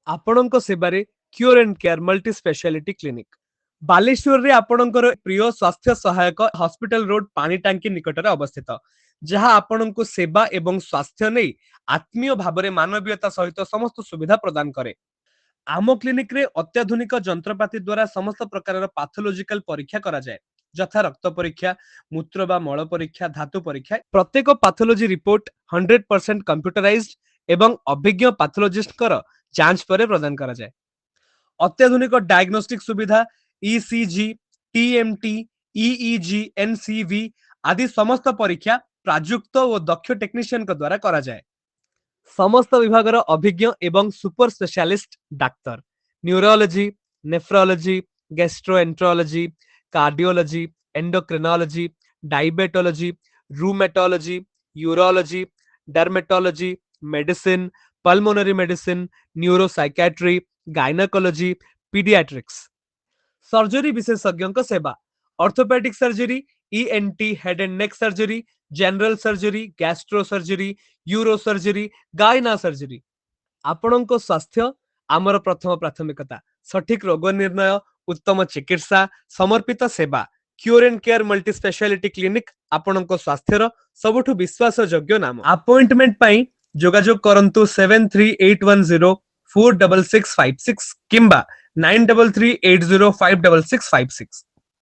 ଆପଣଙ୍କ ସେବାରେ cure and care multi speciality clinic. ବାଲେଶ୍ୱରରେ ଆପଣଙ୍କର ପ୍ରିୟ ସ୍ୱାସ୍ଥ୍ୟ ସହାୟକ ହସ୍ପିଟାଲ ରୋଡ, ପାଣି ଟାଙ୍କି ନିକଟରେ ଅବସ୍ଥିତ, ଯାହା ଆପଣଙ୍କୁ ସେବା ଏବଂ ସ୍ୱାସ୍ଥ୍ୟ ନେଇ ଆତ୍ମୀୟ ଭାବରେ ମାନବୀୟତା ସହିତ ସମସ୍ତ ସୁବିଧା ପ୍ରଦାନ କରେ। ଆମ କ୍ଲିନିକରେ ଅତ୍ୟାଧୁନିକ ଯନ୍ତ୍ରପାତି ଦ୍ୱାରା ସମସ୍ତ ପ୍ରକାରର ପାଥୋଲୋଜିକାଲ ପରୀକ୍ଷା କରାଯାଏ, ଯଥା ରକ୍ତ ପରୀକ୍ଷା, ମୂତ୍ର ବା ମଳ ପରୀକ୍ଷା, ଧାତୁ ପରୀକ୍ଷା। ପ୍ରତ୍ୟେକ ପାଥୋଲୋଜି ରିପୋର୍ଟ 100% କମ୍ପ୍ୟୁଟରାଇଜଡ ଏବଂ ଅଭିଜ୍ଞ ପାଥୋଲୋଜିଷ୍ଟଙ୍କର ଯାଞ୍ଚ ପରେ ପ୍ରଦାନ କରାଯାଏ। ଅତ୍ୟାଧୁନିକ ଡାୟଗ୍ନୋଷ୍ଟିକ ସୁବିଧା, ଇସିଜି, ଟିଏମଟି, ଇଇଜି, ଏନସିଭି ଆଦି ସମସ୍ତ ପରୀକ୍ଷା ପ୍ରଯୁକ୍ତ ଓ ଦକ୍ଷ ଟେକ୍ନିସିଆନଙ୍କ ଦ୍ୱାରା କରାଯାଏ। ସମସ୍ତ ବିଭାଗର ଅଭିଜ୍ଞ ଏବଂ ସୁପର ସ୍ପେଶାଲିଷ୍ଟ ଡାକ୍ତର, neurology, nephrology, gastroenterology, cardiology, endocrinology, diabetology, rheumatology, urology, dermatology, medicine, pulmonary medicine, neuropsychiatry, gynaecology, paediatrics, surgery ବିଶେଷଜ୍ଞଙ୍କ ସେବା, orthopaedic surgery, ENT, head and neck surgery, general surgery, gastro surgery, euro surgery, ଗାଇନା surgery. ଆପଣଙ୍କ ସ୍ୱାସ୍ଥ୍ୟ ଆମର ପ୍ରଥମ ପ୍ରାଥମିକତା। ସଠିକ ରୋଗ ନିର୍ଣ୍ଣୟ, ଉତ୍ତମ ଚିକିତ୍ସା, ସମର୍ପିତ ସେବା। Cure and care multi speciality clinic, ଆପଣଙ୍କ ସ୍ୱାସ୍ଥ୍ୟର ସବୁଠୁ ବିଶ୍ୱାସଯୋଗ୍ୟ ନାମ। ଆପଏଣ୍ଟମେଣ୍ଟ ପାଇଁ ଯୋଗାଯୋଗ କରନ୍ତୁ 7381046656 କିମ୍ବା 9338056656।